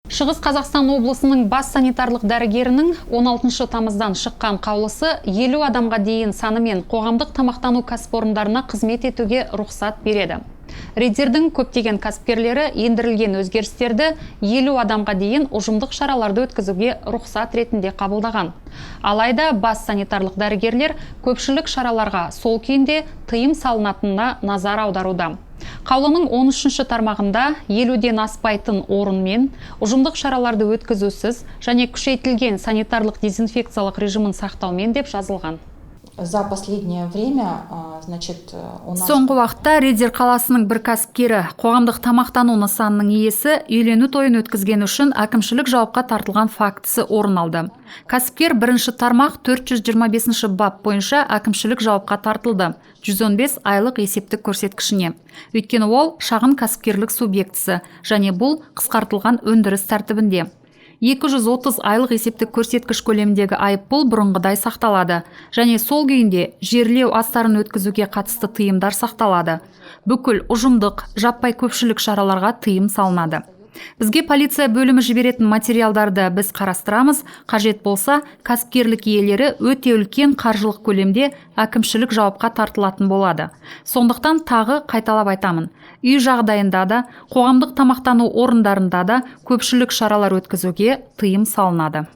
Шығыс Қазақстан облысының бас санитарлық дәрігерінің 16 тамыздан шыққан қаулысы 50 адамға дейін санымен қоғамдық тамақтану кәсіпорындарына қызмет етуге рұқсат береді. Риддердің көптеген кәсіпкерлері ендірілген өзгерістерді 50 адамға дейін ұжымдық шараларды өткізуге рұқсат ретінде қабылдаған. Алайда бас санитарлық дәрігерлер көпшілік шараларға сол күйінде тыйым салынатынына назар аударуда. Қаулының 13 тармағында 50-ден аспайтын орынмен ұжымдық шараларды өткізусіз және күшейтілген санитарлық дезинфекциялық режимін сақтаумен деп жазылған. За последнее время, значит, у нас. Соңғы уақытта Риддер қаласының бір кәсіпкері, қоғамдық тамақтану нысанының иесі үйлену тойын өткізгені үшін әкімшілік жауапқа тартылған фактісі орын алды. Кәсіпкер бірінші тармақ 425 бап бойынша әкімшілік жауапқа тартылды 115 айлық есептік көрсеткішіне. Өйткені ол шағын кәсіпкерлік субъектісі және бұл қысқартылған өндіріс тәртібінде. 230 айлық есептік көрсеткіш көлеміндегі айыппұл бұрынғыдай сақталады және сол күйінде жерлеу астарын өткізуге қатысты тыйымдар сақталады. Бүкіл ұжымдық, жаппай көпшілік шараларға тыйым салынады. Бізге полиция бөлімі жіберетін материалдарды біз қарастырамыз. Қажет болса, кәсіпкерлік иелері өте үлкен қаржылық көлемде әкімшілік жауапқа тартылатын болады. Сондықтан тағы қайталап айтамын: үй жағдайында да, қоғамдық тамақтану орындарында да көпшілік шаралар өткізуге тыйым салынады.